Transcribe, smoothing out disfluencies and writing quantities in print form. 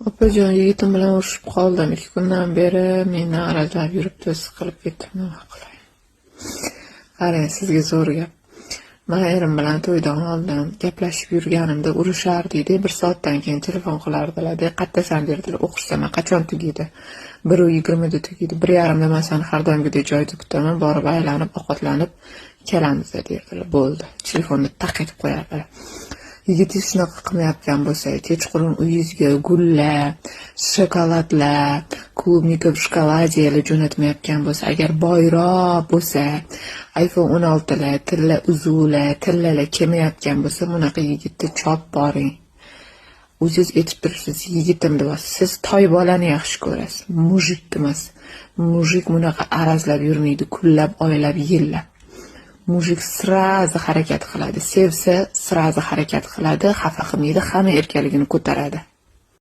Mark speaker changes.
Speaker 1: Opajon, yigitim bilan urushib qoldim. 2 kundan beri meni arazlab yuribdi, siqilib ketdim, nima qilay? Qarang, sizga zo'r gap. Man erim bilan to'ydan oldin gaplashib yurganimda urushardik, bir soatdan keyin telefon qilardilar, "Qayerdasan?" derdilar. "O'qishdaman." "Qachon tugaydi?" "1:20da tugaydi." "1:30da man seni har doimgidek joyda kutaman, borib aylanib, ovqatlanib kelamiz", derdilar. Bo'ldi, telefonni taq etib qo'yardilar. Yigitingiz shunaqa qilmayotgan bo'lsa, kechqurun uyingizga gullar, shokoladlar, клубника в шоколаде lar jo'natmayotgan bo'lsa, agar boyroq bo'lsa, iPhone 16lar, tilla uzuklar, tillalar kelmayotgan bo'lsa, bunaqa yigitni chop boring. O'zingiz aytib turibsiz, "Yigitim" deyapsiz. Siz toy bolani yaxshi ko'rasiz, мужик emas. Мужик bunaqa arazlab yurmaydi kunlab, oylab, yillab. Мужик сразу harakat qiladi. Sevsa, сразу harakat qiladi, xafa qilmaydi, hamma erkaligini ko'taradi.